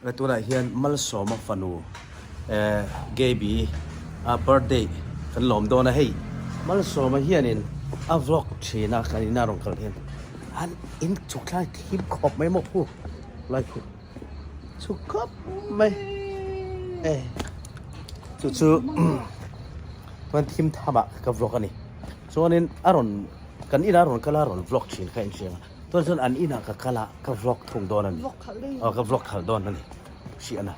Le tunah hian Malsawma fanu eh Gaby a birthday kan lawm dawn a hei Malsawma hianin a vlog thin a kan ina rawn kal hian an in chhuk thlai thim khawp mai maw khu lai khu chhuk khawp mai eh chu chu chuan thim tham ah ka vlog a ni chuanin a rawn kan inah a rawn kal a a rawn vlog thin kha a inhria a. Chuan chuan an inah ka kal a, ka vlog thung dawn a ni. Aw ka vlog khalh dawn a ni. Hriat a.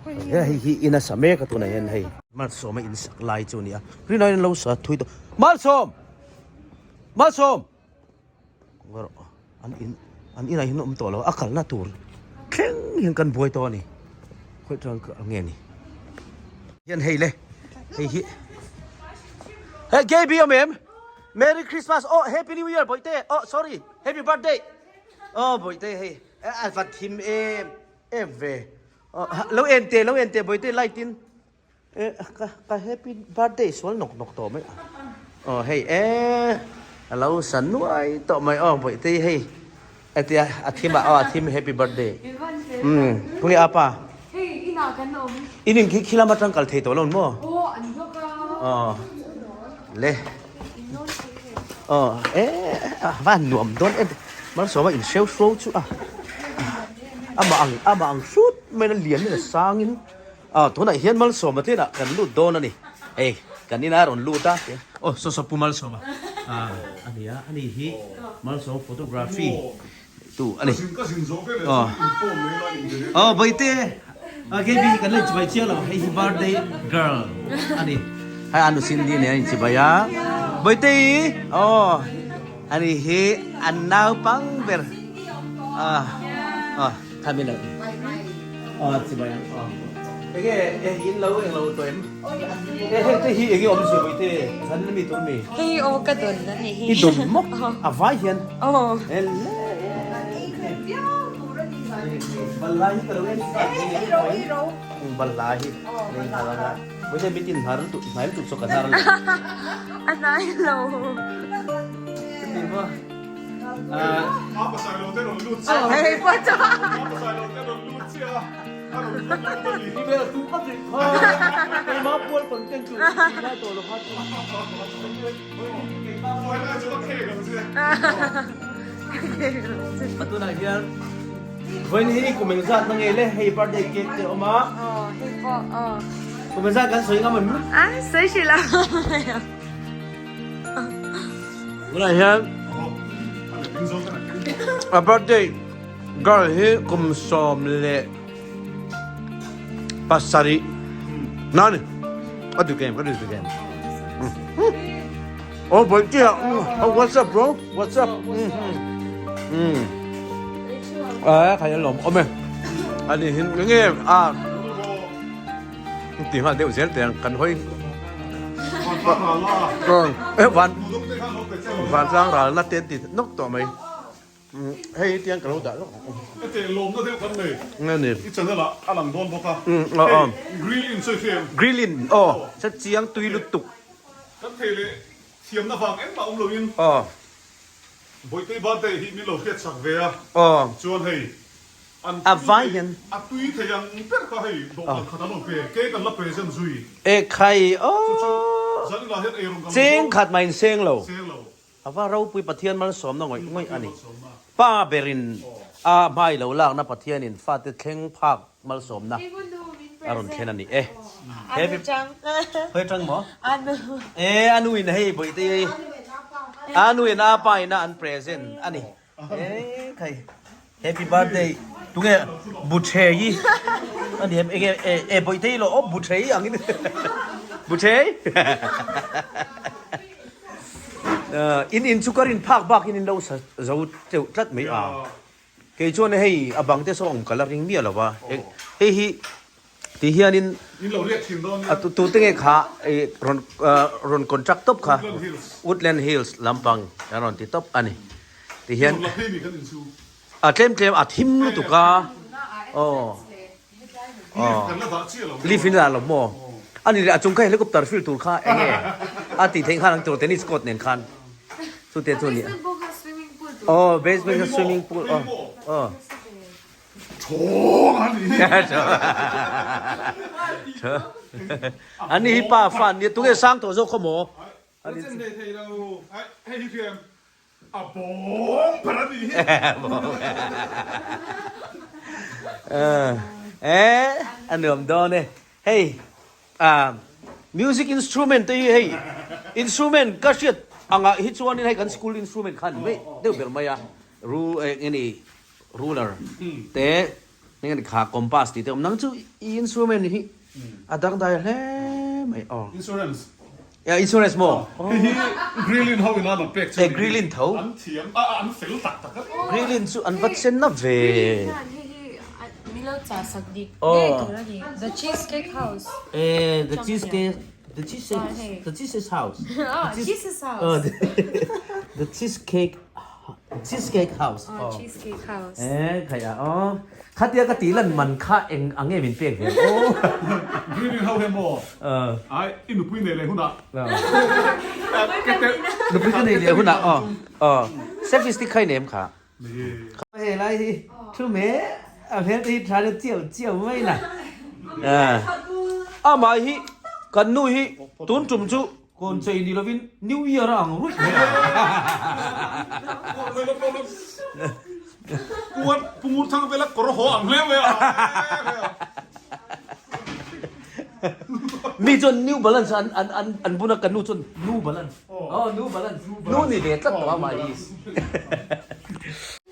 Hei hi in a sa mek a tunah hian hei. Malsawm a in sak lai chu a ni a. Rinai in lo sa thui tawh. Malsawm! Malsawm! An in an inah hian awm tawh lo a kalna tur thleng hian kan buai tawh a ni. Khawi tang ka nge ni. Hian hei le hei hi. Hey KB awm em? Merry Christmas oh Happy New Year bawihte oh sorry Happy Birthday oh bawihte hei a va thim em em ve oh lo en te lo en te bawihte light in eh ka ka Happy Birthday sual nawk nawk tawh mai oh hei eh a lo sa nuai tawh mai oh bawihte hei hetia a thim ah oh a thim Happy Birthday um khawnge apa Hei inah kan awm. In in khi khilam atang kal thei tawh lo maw? Aw an block a. Aw le. Aw e van nuam dawn em. Malsawma in hreu hruau chu a. Amah ang amah ang hrut mai na lian in a sang in. Aw tunah hian Malsawma te inah kan lut dawn a ni. Hei kan ina rawn lut a. Aw saw saw Pu Malsawma. A ania ani hi Malsawma photography. Tu ani. Aw. Aw Bawihtê KB kan la inchibai chiang lo hei hi birthday girl ani. Hei anu Cindy nen an inchibai a. Bawihtê i aw ani hi an naupang ber. Ah aw kha min lo aw chibai ang aw. Enge in lo eng lo tawh em? E heng te hi enge awm zia Bawihtê zan mi tur mi. Hei aw ka dawn a ni hi. I dawn mawk a vai hian. Aw. Balhla hi ka lo en Balhla hi nei nghal anga Vawiin hian mitin hnar lutuk hnai lutuk chu ka hnar lo. A hnai lo. Chuti maw? Hei pawh chu. Tunah hian vawiin hi kum engzat na nge le hei birthday cake te a awm a kum engzat kan sawi ngam em? Sawi hrih lo. Tunah hian a birthday girl hi kum 17 na ni a dik em ka dik em. Oh boy, yeah. Oh, what's up, bro? What's up? Mm. Eh, khai lom om e. Ani hin nge a ti nga deuh zel teng kan hoi. Eh van van tlang ral na ten ti nok to mai. Hei tiang ka lo dah lawk ang. Heti lawmna deuh kan nei. Nge ni? I channel ah a lang dawn bawk a. Hei grill in sawi fiam. Grill in aw sa chiang tui lutuk. Kan thei leh thiamna vang engmah awm loin. Aw. Bawihte birthday hi min lo hriat chak ve a. Aw. Chuan hei an A vai hian. A tui thei ang ber kha hei dawhkan khat an rawn pe. Cake an la present zui. Ekhai aw. Chu chu zaninah hian eirawng kan lo. Cheng khat mah in seng lo. Seng lo. A va ropui Pathian malsawmna ngawih ngawih a ni. Pa berin a hmai lo lakna Pathianin fate thleng phak malsawmna a rawn thlen a ni e. Anu chang. Khawi atang maw? Anu. E anu in hei bawihte anu in a pa in a an present a ni. E khai happy birthday tunge buthei a ni em enge e bawihte lo aw buthei angin buthei. In in chu ka rin phak bak in in lo sa zo teuh tlat mai a. Kei chuan hei a bang te saw awm ka la ring miah lo va. Hei hi ti hian in a tu te nge kha rawn rawn contract tawp kha Woodland Hills lampang an rawn ti tawp a ni. Ti hian a tlem tlem a thim lutuk a aw. Lift in la lo maw? A ni leh a chung kha helicopter fill tur kha eng nge a tih theih khan ang tur tennis court nen khan chute chu a ni a. Aw basement kha swimming pool aw aw. Chhawng a ni. Ani hi pa fa an nia tunge sang tawh zawk khaw maw? A chen thei thei lo. Hei hi hriam a bawng ber a nih hi. Eh a nuam dawn e. Hei music instrument te hi hei instrument ka hriat angah hi chuanin hei kan school instrument kha a ni mai deuh ber mai a ru eng nge ni ruler te eng nge ni kha compass tih te awm nang chu i instrument hi a dangdai hle mai aw. Insurance. Ya insurance maw? Hei hi Grillin ho in a rawn pek chu a ni. Grillin tho. An thiam a an fel tak tak a ni. Grillin chu an va chen na ve. Grillin hian hei hi milo chah sak dik ngei tur a ni. The Cheesecake House. Eh the cheesecake the cheesecake the cheese's house. Oh cheese's house. The cheesecake Cheesecake house aw Cheesecake house eh khai a aw khatia ka tih lan man kha eng ang nge min pek ve aw Green ho he maw ai i nupui nei leh hunah nupui ka nei leh hunah aw aw selfie stick kha i nei em kha hei lai hi thu me a hmel te hi tha na chiau chiau mai na amah hi kan nu hi tun tum chu Kawn chei ni lovin New Year a ang ruih mai a. Puan pungur thang vela kawr haw ang hle mai a. Mi chuan New Balance an an an an bun a kan nu chuan Nu Balance. Oh Nu Balance. Nu ni ve tlat tawh a mah hi.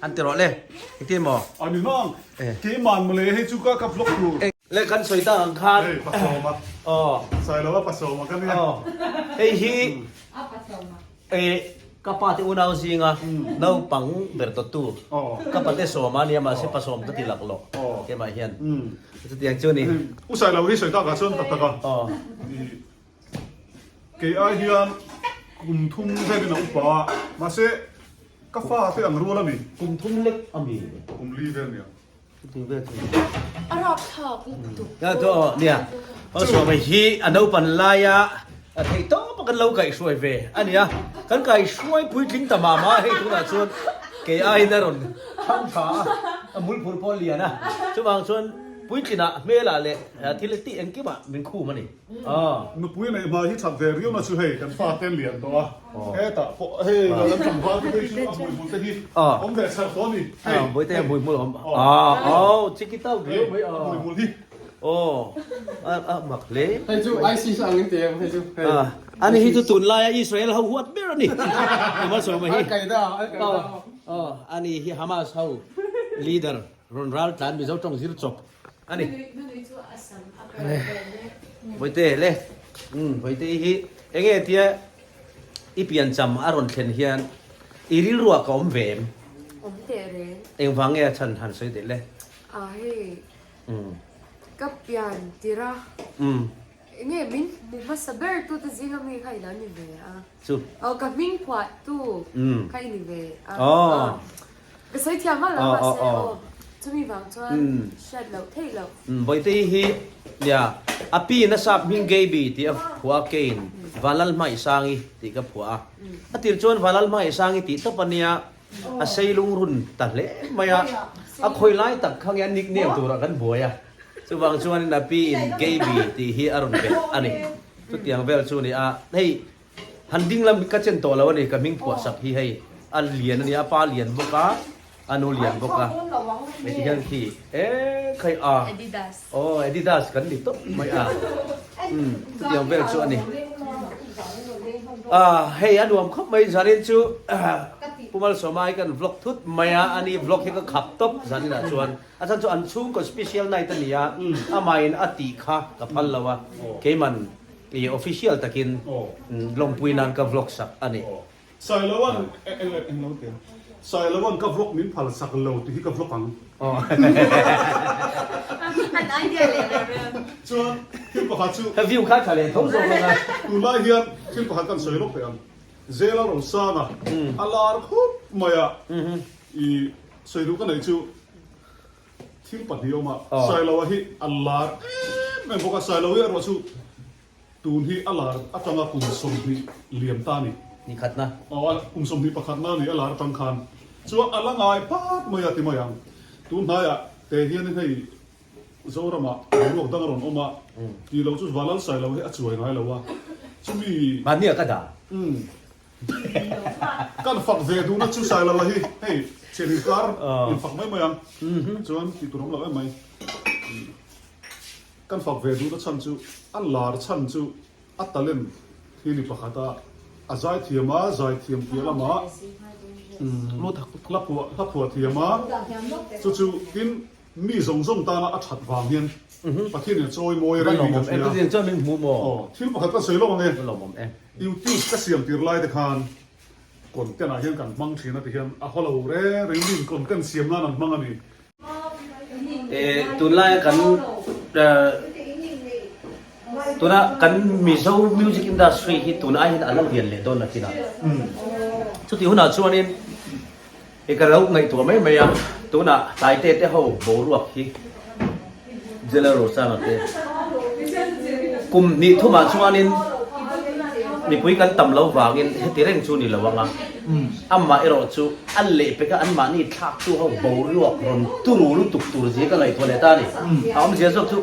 An ti rawh le. Engtin maw? Ani nang. Keimah mawle hei chu ka ka vlog tur. Le kan sawi tak ang khan. Hei pasawma. Aw. Sailova pasawma ka nia. Aw. Hei hi e ka pa te unau zinga naupang ber dawttu. Ka pate sawma ania mahse pasawm ka ti lak lo. Keimah hian. Chutiang chu ni. U Sailo hi sawi tak ah chuan tak tak a. Aw. Kei ai hian kum thum velin a upa a mahse ka fa te ang rual a ni. Kum thum lek a mi. Kum li vel nia. A rapthlak lutuk. Nia chu aw nia. Aw suam hi a naupan laia a theih tawp a kan lo kaihhruai ve a nia. Kan kaihhruai puitling ta mah mah a hei tunah chuan kei aiin a rawn thang tha a, a mulphur pawh a lian a. Chuvang chuan puitlinah hmelah leh thil tih engkimah min khum a ni. Nupui neih hma hi that ve riau na chu hei kan fa te lian tawh a, hetah pawh hei lo kan tlangval te phei chu a hmuihmul te hi awm ve char tawh a ni. Hei Bawihte a hmuihmul awm a chikita riau mai a hmuihmul hi aw a mak hle. Hei chu ISIS ang in ti em hei chu hei. Ani hi chu tunlaia Israel ho huat ber a ni. Malsawma hi. Al-Qaeda Al-Qaeda. Aw ani hi Hamas ho leader rawn ral tlan Mizo tawng zir chawp. A ni. Vawilte le. Umm Vawilte i hi enge tia i piancham a rawn thlen hian i rilruah ka awm ve em? Awm teh reng. Engvang nge a chhan han sawi teh le? A hei. Ka pian tir a. Enge min hmu hmasa ber tute zinga mi kha i lo ni ve a. Chu. Aw ka hming phuah tu kha i ni ve a. Ka sawi thiam vak lo mahse aw chumi vang chuan hriat loh theih loh. Bawihte hi nia a pi in a sap hming Gaby tih a phuah a keiin Vanlalhmaisangi tih ka phuah a. A tir chuan Vanlalhmaisangi tih tawp a nia a sei lungrun ta hle mai a. A khawi lai tak kha nge a nickname turah kan buai a. Chuvang chuanin a pi in Gaby tih hi a rawn bet a ni. Chutiang vel chu a ni a. Hei Han ding lam ka chen tawh lo a ni, ka hming phuah sak hi hei a lian a nia, a pa lian bawk a, a nu lian bawk a, hei ti hian khi e khai a, aw Adidas kan ni tawp mai a, umm chutiang vel chu a ni. Ah hei a nuam khawp mai zanin chu Pu Malsawma hi kan vlog thut mai a, ani vlog hi ka khap tawp zaninah chuan a chhan chu an chhungkaw special night a ni a, amahin a tih kha ka phal lo a, keiman I official takin lawmpui nan ka vlog sak a ni. Sailoan eng lo te Sailoan ka vlog min phal sak lo tih hi ka vlog ang. An idea leh la rem. Chuan thil pakhat chu. Ka view kha tha leh tho zawk ang a. Tunlai hian thil pakhat kan sawi lawk teh ang. Zela Rosana a lar khup mai a. I sawi duh ka neih chu. Thil pahnih awm a, Sailoa hi a lar em em bawk a, Sailoa hi erawh chu tun hi a lar atanga kum 20 liam ta a ni. Ni khatna. Aw, kum 21 na a ni a lar atang khan. Chuan a la ngai pat mai a ti mai ang. Tun hnaiah. Te hian hei Zoramah boruak dang a rawn awm a, tih loh chu Valal Sailo hi a chuai ngai lo a, chumi. Mahnia ka dah. Umm. Kan fak ve duhna chu Sailo hi hei chhiat inkar infak mai mai ang chuan tih tur awm lo em mai. Kan fak ve duhna chhan chu a lar chhan chu a talent hi ni pakhat a, a zaithiam a, zaithiam piah lamah hla phuah hla phuah thiam a, chu chu tin mi zawng zawng tana a that vang hian Pathianin a chawi mawi reng niin ka hria. Aw, thil pakhat ka sawi lawk ang e, YouTube ka siam tir lai te khan content ah hian kan hmang thin a ti hian a haw lo reng reng miin content siam nan an hmang a ni. Tunlaia kan tuna kan Mizo music industry hi tun ai hian a lo lian leh dawn nakin a. Chutih hunah chuanin i ka lo ngaihtuah mai mai a, tunah Taite te ho boruak hi Jela Rosanga te kum hnih thumah chuanin mipui kan tam lo vangin heti reng chu ni lo ang a, amah erawh chu a lehpeka anmahni thlaktu ho boruak rawn turu lutuk tur zia ka ngaihtuah leh ta a ni. A awmzia zawk chu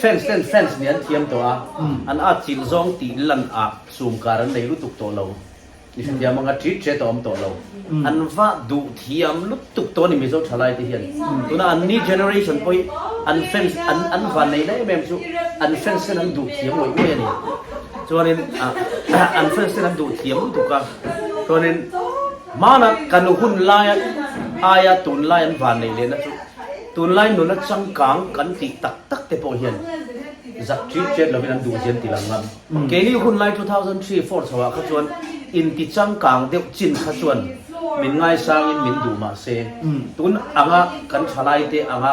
fans ten fans nih an thiam tawh a, an atchilh zawng tih lan ah sumkar an nei lutuk tawh lo. I hrethiam anga ṭit ṭet a awm tawh lo. An va duh thiam lutuk tawh a ni Mizo ṭhalai te hian. Tuna an ni generation pawh hi an fans an an van neih na em em chu an fans ten an duh thiam ngawih ngawih a ni. Chuanin an fans ten an duh thiam lutuk a. Chuanin hmana kan hun laia aia tunlai an van neih lehna chu tunlai nuna changkang kan tih tak tak te pawh hian zak ṭit ṭet lovin an duh zian ti lang ngam. Keini hunlai 2003 four chho ah kha chuan inti changkang deuh chin kha chuan min ngaisangin min duh mah se, tun anga kan thalai te anga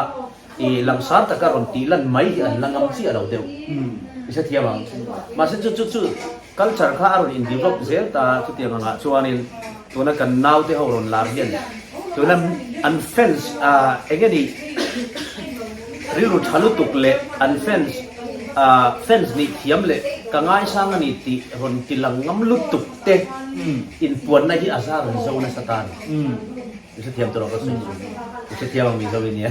i langsar taka rawn tih lan mai hi an la ngam chiah lo deuh. I hrethiam ang. Mahse chu chu chu culture kha a rawn in develop zel ta chutiang angah chuanin tuna kan naute ho rawn lar hian tuna an fans eng nge ni rilru tha lutuk leh an fans Fans nih thiam leh ka ngaisang a ni tih rawn ti lang ngam lutuk te inpuanna hi a zar rawn zo nasa ta a ni. I hrethiam tawh lo ka sawi chu. I hrethiam ang Mizo i nia.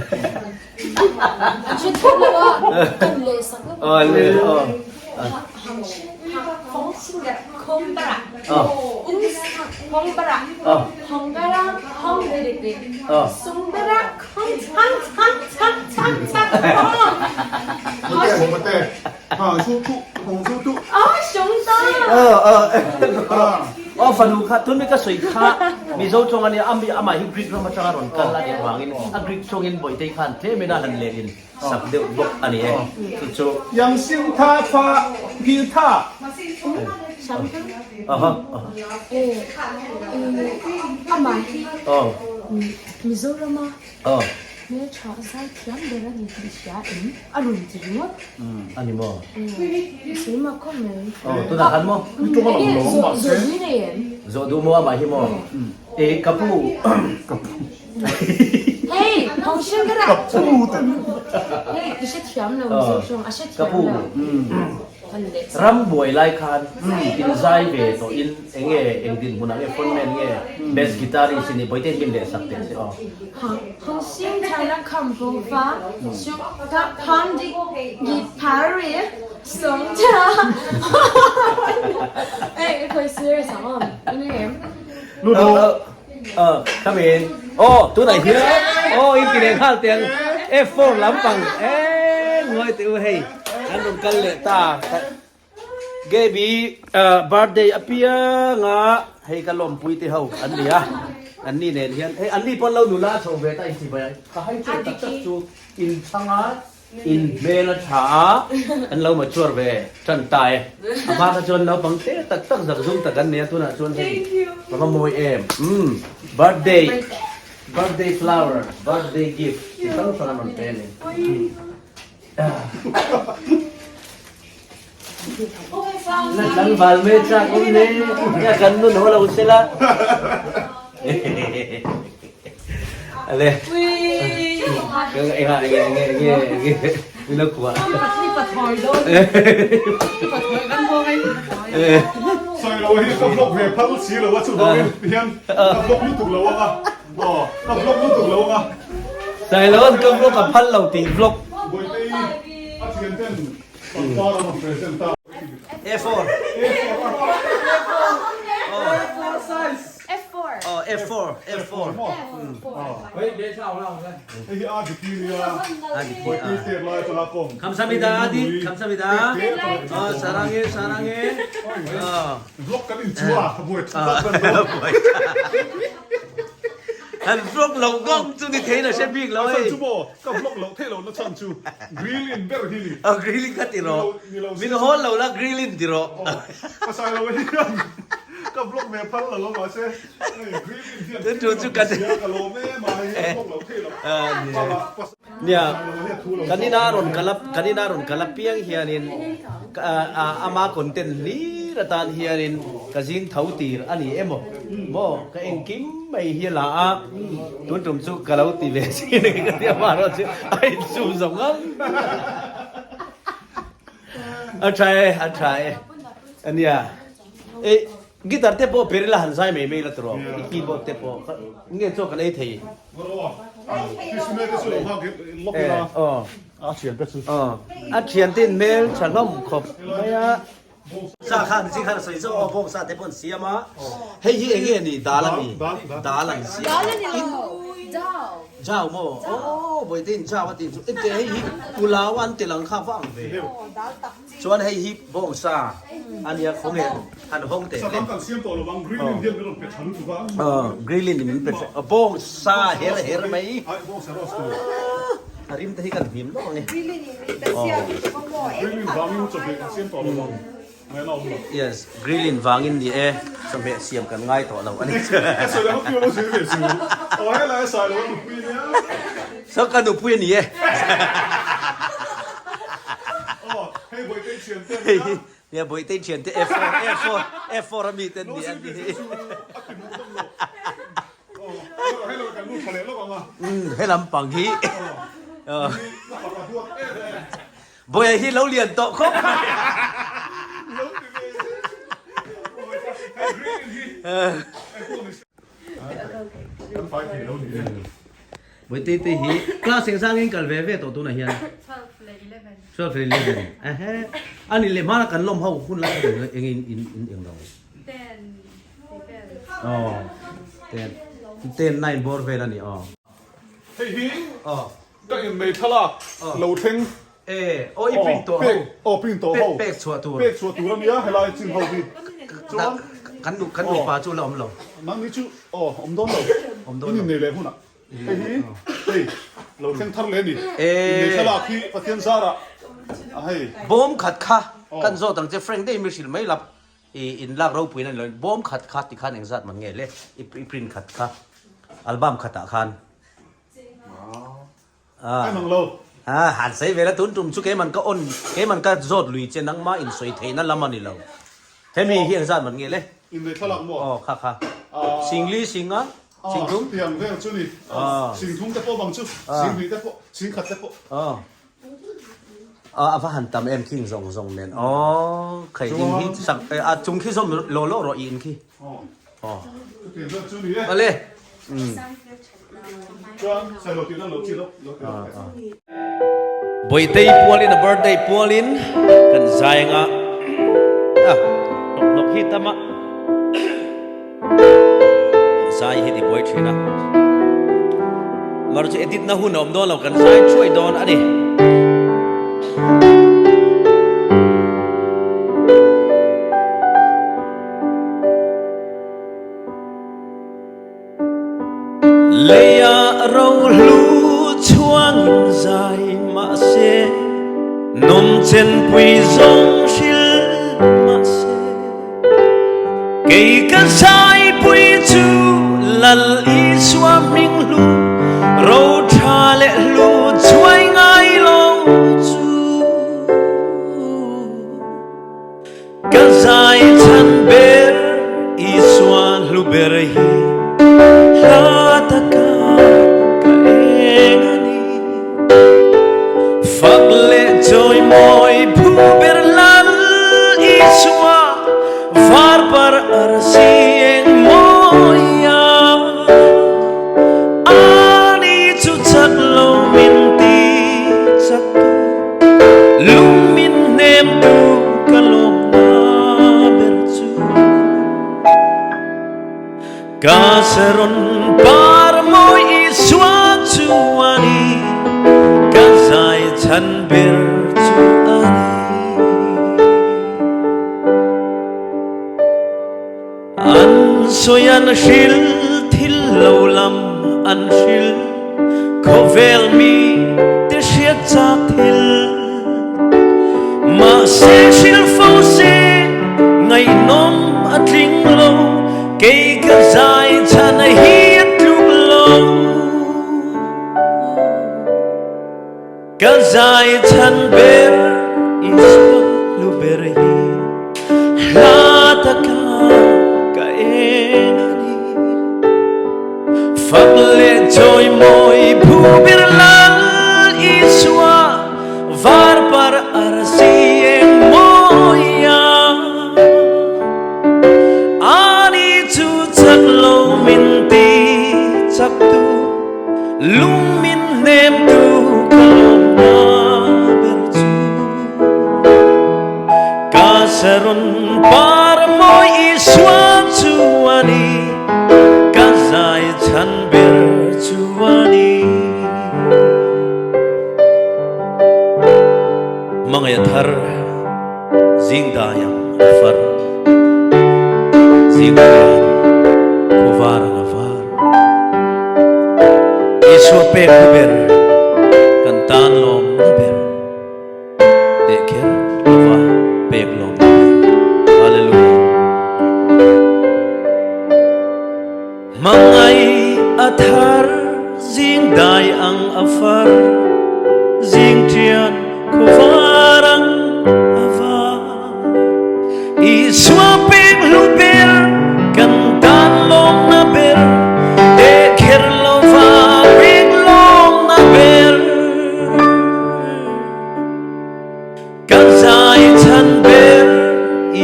An hrethiam lo a, kan leh sak lo. Aw le aw. Aw fanu kha tun mi ka sawi kha Mizo tawng a nia a amah hi Greek ram atanga rawn kal a nih avangin a Greek tawngin Bawihtei khan tlem in a han leh in sak deuh bawk a ni e chu chu. Yang sim tha tha hil tha. Mizorama hmeltha zaithiam ber a ni tih hria em? A rawn ti ringawt. A ni maw? Sawi mak khawp mai. Aw tunah khan maw? Enge zawh zawh duh i nei em? Zawh duh maw amah hi maw? E ka pu. Ka pu. Hei Hawngsheng ka dah. Ka pu te. Hei i hrethiam lo Mizo tawng a hrethiam lo. Ram buai lai khan inzai ve tawh in enge eng dinhmun ah nge frontman nge bass guitarist i nih Bawihte min leh sak teh se aw. Come in aw tunah hian aw in ti leh nghal teh ang F4 lampang eng ngawi teh u hei. An rawn kal leh ta. Gaby birthday apiang a hei ka lawmpui te ho an ni a. An ni nen hian hei an ni pawn lo nula a chho ve ta inti bai a. Ka hai che tak tak chu in chhang a, in hmel a tha a, an lo mature ve tan ta e. A hma kha chuan naupang te tak tak zak zum tak an ni a tunah chuan hei ka va mawi em. Umm birthday birthday flower birthday gift chi hrang hrang an rawn pe a ni. Tlangval mai chak awm hle nia kan nun haw lo sela. Ale. Enga enge enge enge enge min lo kuah. Sawi lo hi ka vlog ve phal si lo a chuvangin hian ka vlog lutuk lo ang a. Aw ka vlog lutuk lo ang a. Sailoan ka vlog a phal lo tih vlog. A4. Oh, F4, F4. 감사합니다, 아디. 감사합니다. 어, 사랑해, 사랑해. 어. Vlog kan in chu a, ka buai thut tak ber dawn. Han vlog lo ngawng chu ni thei na hre bik lo A chhan hei. chu maw, ka vlog loh theih lohna chhan chu grill in ber hi ni. Aw grill in kha ti rawh. Min hawl lo la grill in ti rawh. Ka sai lo hian ka vlog ve phal lo mahse hei grill in hian Chu chu ka ka lawm em a hei ka vlog loh theih loh. Nia, kan ina rawn kal a, kan ina rawn kal apiang hianin ama content hlir atan hianin ka zing tho tir a ni emaw maw ka engkim mai hi a la a, tun tum chu ka lo ti ve sin a ka ti a, amaherawh chu a insum zo ngang a tha e, a tha e a nia. Guitar te pawh per ila han zai mai mai la tawh i keyboard te pawh nge chaw kan ei thei. A thian te in hmel tha hlawm khawp mai a. Sa khan zing khan a sawi zawk a bawng sa te pawh an siam a hei hi enge ni dal a mi dal an siam Jau maw aw bawihte in jau a tih chu enge hei hi pulao an ti lang kha va ang ve. Chuan hei hi bawngsa a nia khawnge han hawng teh le. Sakam kan siam tawh lo ang, grilling hian min rawn pe tha lutuk a. Aw, grilling in min pe tha, bawngsa her her mai. Ai, bawngsa roast tur. A rim te hi kan hnim lawk ang e. Grilling in min pe siam lutuk a maw. Grilling vangin chawhmeh kan siam tawh lo ang, ngaihna awm lo. Yes, grilling vangin ni e, chawhmeh siam kan ngai tawh lo a ni. Ka sawi ang pian lo zir ve chu. Aw helai a sai lo a nupui nia. Saw ka nupui a ni e. Aw, hei Bawihtei thian te a nia. Nia Bawihtei thian te F4, F4, F4 a mi te an ni a ni. A ti hmuh dawm lo. Aw, hei lo kan lut tha leh lawk ang a. Umm, he lampang hi. Aw, ka fak a duat em em. Bawiha hi lo lian tawh khawp mai. Lo ti ve zel. Hei green hi. Hei pawh ni se. Kan fai thei lo ni e. Bawihtei te hi class eng zang in kal ve ve tawh tunah hian? 12 leh 11. 12 leh 11. Ehe. Ani leh hmana kan lawm ho hun lai kha eng in in in eng lo? 10 10. Aw. 10 10 9 bawr vel ani aw. Hei hi ka innei thlalak lo thleng. E aw i print tawh ho. Aw print tawh ho. Pek chhuah tur. Pek chhuah tur ania helai chin ho hi. Chuan kan nu kan nupa chu la awm lo. Nangni chu aw awm dawn lo. Awm dawn lo. In innei leh hunah. Hei hi hei lo thleng thar leh a ni. Innei thlalak hi Pathian zarah a hei. Bawm khat kha kan zawt ang che Frank deuhin mi hrilh mai lap i in lak ropuiin a ni lo. Bawm khat kha tikhan engzat man nge le i print khat kha album khatah khan. Em ang lo. Han sawi ve la tun tum chu keiman ka on keiman ka zawt lui che nangma in sawi theihna lam a ni lo. Hemi hi engzat man nge le? Innei thlalak maw? Aw kha kha. Singli singa singthum? Tiang vel chu ni. Singthum te pawh bang chu singhnih te pawh singkhat te pawh. A va han tam em khing zawng zawng nen. Aw khai in hi sak a chung khi zawm law law rawh i in khi. Aw. Chutiang vel chu ni e. Awle. Bawihtei pualin a birthday pualin kan zai anga a hnawk hnawk hi tam a zai hi ti buai thin a mar chu edit na hun a awm dawn lo kan zai thuai dawn a ni. Leiah rohlu chhuangin zai mahse, nawmchenpui zawng hril mahse, kei ka zaipui chu Lal Isua hming hlu, ro tha leh hlu chhuai ngai lo chu. Ka zai chhan ber Isua hlu ber hi hla taka ka eng a ni. Fak leh chawi mawi phu ber Lal Isua var par arsi eng mawi a. Ani chu chak lo. chhan ber chu a ni. An sawi an hril thil lo lam an hril khawvel mi te hriat chak thil. Mahse hril fo se ngaihnawm a tling lo kei ka zai chhan a hi a tluk lo. Ka zai chhan ber Isua hlu ber hi hla taka ka eng a ni. Fak leh chawi mawi phu ber Lal Isua var par arsi eng mawi a. Ani chu chak lo min ti chak tu. Lung min hnem tu ka lawm na ber chu Ka saron par mawi Isua chu a ni Ka zai chhan ber chu a ni. Hmangaih a thar zing dai ang a far Zing hian khuavar ang a var. Isua pek na ber, kan tan lawm na ber, teh kher lova pek lawm na ber. Hallelujah. Hmangai a thar zing dai ang a far, zing tian khuavar ang a var. Isua pek hlu ber, kan tan lawmna ber, teh kher lova pek lawmna ber. Kan zai chhan ber,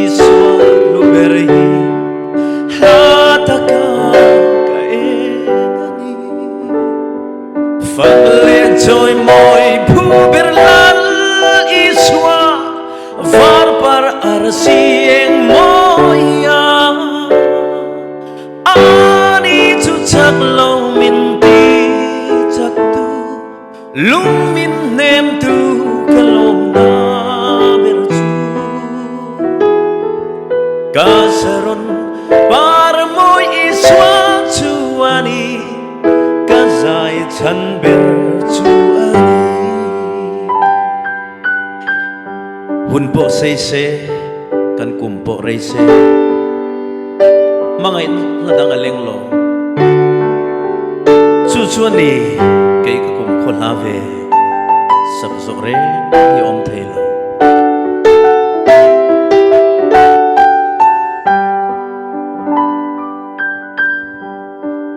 Isua hlu ber hi hla taka ka eng a ni. Fak leh chawi mawi phu ber Lal Isua. Var par arsi eng mawi a, ani chu chak lo min ti chak tu, lung min hnem tu ka lawm na ber chu. Ka saron par mawi Isua chu a ni, ka zai chhan ber chu a ni. Hun pawh sei se, kan kum pawh rei se, hmangaihna dang a leng lo. Chu chu a ni, kei ka kum khaw hla ve, sak zawh reng hi awm thei lo.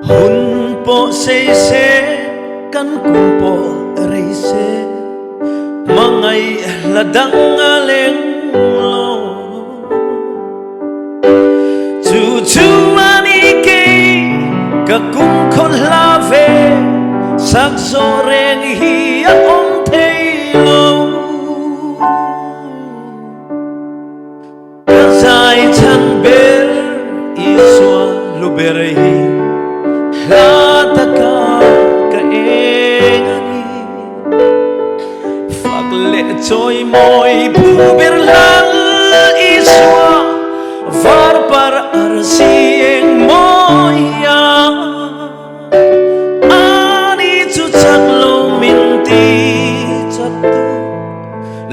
Hun pawh sei se, kan kum pawh rei se, Hmangaih hla dang a leng lo. Chu chu a ni kei ka kum khawn hla ve, sak zawh reng hi a awm thei lo. Ka zai chhan ber Isua hlu ber hi hla taka ka eng a ni. Fak leh chawi mawi phu ber Lal Isua var par arsi eng mawi a. Ani chu chak lo min ti chak tu.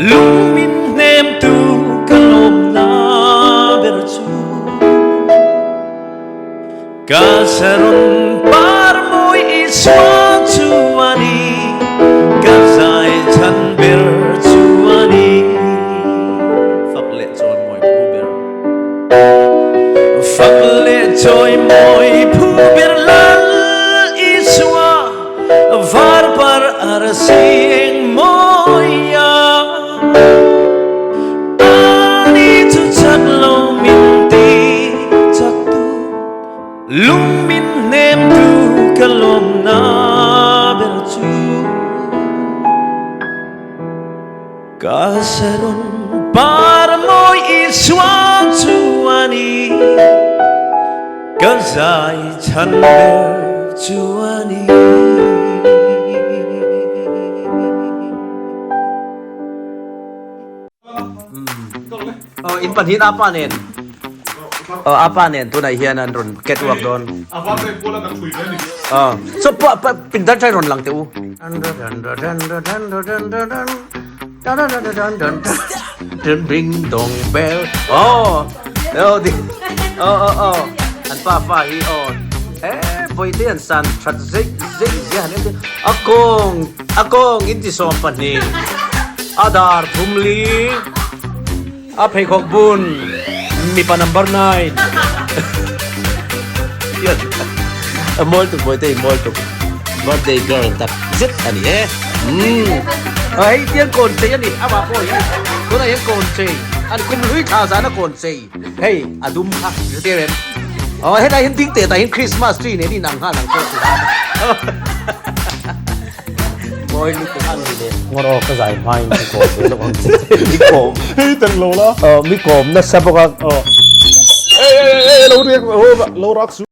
Lung min hnem tu ka lawmna ber chu Ka saron par mawi Isua chu a ni, ka zai chhan ber chu a ni. Fak leh chawi mawi phu ber. Fak leh chawi mawi phu ber Lal Isua. Var par arsi eng mawi a, ani chu chak lo min ti chak tu, lung min hnem tu ka lawmna ber chu. Ka saron par mawi Isua chu a ni, ka zai chhan ber chu a ni. In pahnihin apa nen aw apa nen tunah hian an rawn catwalk dawn. A var leh kual a kan thui ve a ni. Aw so pa pa pindan try rawn lang teh u. Ding dong bell aw aw di aw aw aw an pa pa hi aw e bawihte an san that zeih zeih zia han en te a kawng a kawng inti 12 a dar thumli A pheikhawk bun mipa number 9. A mawi tuk bawihte i mawi tuk. Birthday girl tak zet a ni e. Umm. Hei tiang kawn chei a ni amah pawh hi tunah hian kawn chei a ni kum hlui thla zan a kawn chei hei a dum kha hre em. Aw helai hian ding teh tah hian Christmas tree nen inang nghal ang pawh chu. Mawi lutuk a ni le. Ngawr aw ka zai hmain mi kawm ve lawk ang che. Mi kawm. Hei tel lo la. Aw mi kawm nasa bawk a. Aw. Ei ei ei lo riak lo rak su.